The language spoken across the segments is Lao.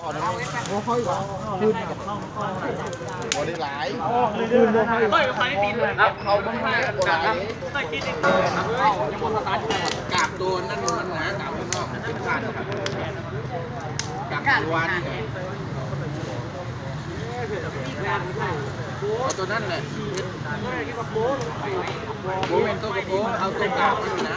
ບໍ່ຄ່ອຍວ່າ ຄືນບໍ່ໄດ້ຫຼາຍ ຄືນບໍ່ຄ່ອຍວ່າ ເຂົາບໍ່ໄດ້ຫຼາຍ ກາບໂຕນັ້ນມັນໜາ ກາບຂ້າງນອກເປັນຂາດ ກາບຕົວນີ້ ເອົາຕົວນັ້ນແຫຼະ ບໍ່ແມ່ນຕົວກະໂປ ເອົາຕົວກາບມັນນະ ນ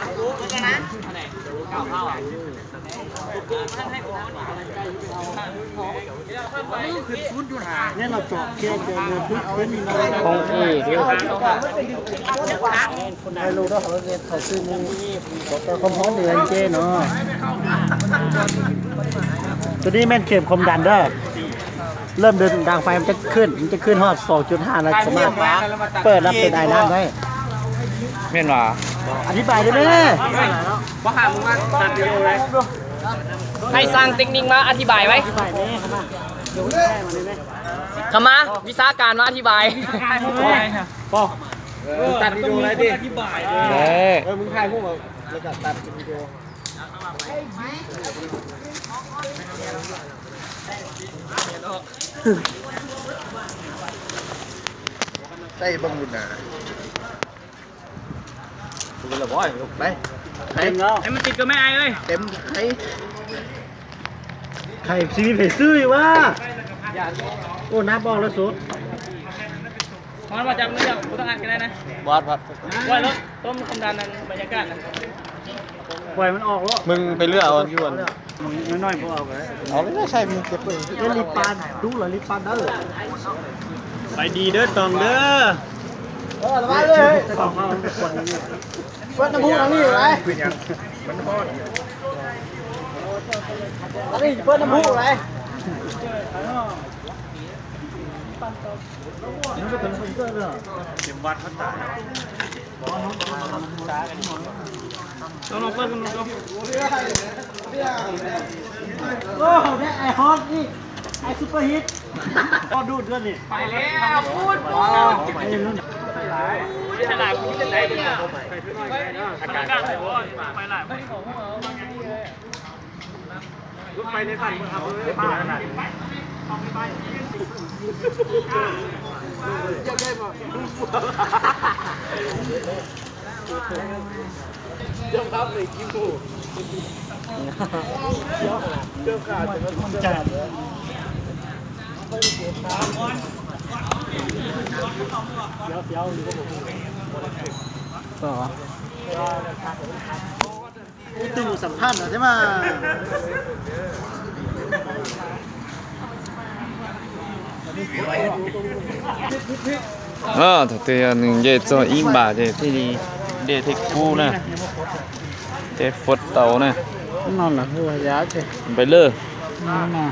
ີ້ເຮົາເຈາະແຄ່ເຈາະເລືອດເພິ່ນເນາະ ຂອງເອກເດ້ ໃຫ້ລູກເນາະ ເຂົາເຮັດ ເຂົາຊື້ນີ້ ເຂົາເອົາຄວາມຮ້ອນເດເຈເນາະ ຕົວນີ້ແມ່ນເຂັມຄວາມດັນເດີ ເລີ່ມເດີນທາງໄຟມັນຈະຂຶ້ນ ມັນຈະຂຶ້ນຮອດສອງຈຸດຫ້າ ແລ້ວສາມາດເປີດແລ້ວເປັນອາຍນ້ຳໄດ້ ແມ່ນຫວາ? ອະທິບາຍໄດ້ແມ່ ບໍ່ຫາ ມຶງມາຕັດວິດີໂອເລີຍ ໃຫ້ຊ່າງເຕັກນິກມາອະທິບາຍໄວ້ ເຂົ້າມາ ວິຊາການມາອະທິບາຍ ບໍ່ ເອີ ຕັດວິດີໂອໄດ້ຕິ ເອີ ເອີ ມຶງຖ່າຍຮູບເອົາ ແລ້ວກໍຕັດເປັນວິດີໂອ ໃສ່ເບິ່ງຢູ່ໜ້າ ໄປ ໄປ ໃຫ້ມັນຕິດກັບແມ່ອ້າຍເອີຍ ເຕັມໄຂ່ ໄຂ່ຊີວິດໃຜຊື້ຫວາ ໂອ້ ນັບອອກແລ້ວສຸດ ຮອດມາຈາກມື້ດຽວ ບໍ່ຕ້ອງອັດກໍໄດ້ນະ ບໍ່ອັດ ບໍ່ອັດ ໄວ້ໂລດ ຕົ້ມຄວາມດັນນັ້ນ ບັນຍາກາດນັ້ນ ປ່ອຍມັນອອກໂລດ ມຶງໄປເລືອກເອົາຢູ່ອັນ ນ້ອຍໆ ບໍ່ເອົາກໍໄດ້ ເອົາເລີຍ ໃສ່ມືເກັບເລີຍ ເອີ ລິບປານ ດູລະລິບປານເດີ ໄປດີເດີຕອງເດີ ເອີ ລະວັງເລີຍ ເປີດນ້ຳພຸທາງນີ້ໄປ ມັນຮ້ອນ ທາງນີ້ເປີດນ້ຳພຸໄປ ເຕັມວັດມັນຕາຍ ລອງ ລອງເປີດເບິ່ງ ລອງ ໂອ້ ໄດ້ໄອຮອດອີກ ໄອຊຸບເປີຮິດ ພໍດູດເທື່ອນີ້ ໄປແລ້ວ ປູດ ປູດ ໄປຫຼາຍ ໄປຫຼາຍ ອາກາດ ໄປຫຼາຍ ລົດໄຟໃນບ້ານເມືອງ ເອົາໄປປ່ານະ ເຈົ້າໄດ້ບໍ່? ເຈົ້າຄັບເລີຍກິນໝູ່ ເຈົ້າຂາດ ມັນຈາດ ເຈົ້າ ເຈົ້າຢູ່ບໍ່? ບໍ່ໄດ້ ຕໍ່ ຕູ້ສຳພັນເອົາແທ້ມາ ເອີ ເທຍໜຶ່ງເຢໂຊອີບາເດທີ່ດີເດເທກກູນະ ເຕຟົດເຕົານະ ນັ້ນນະ ຫົວຢາເຈ ໄປເລີຍ ນັ້ນນະ.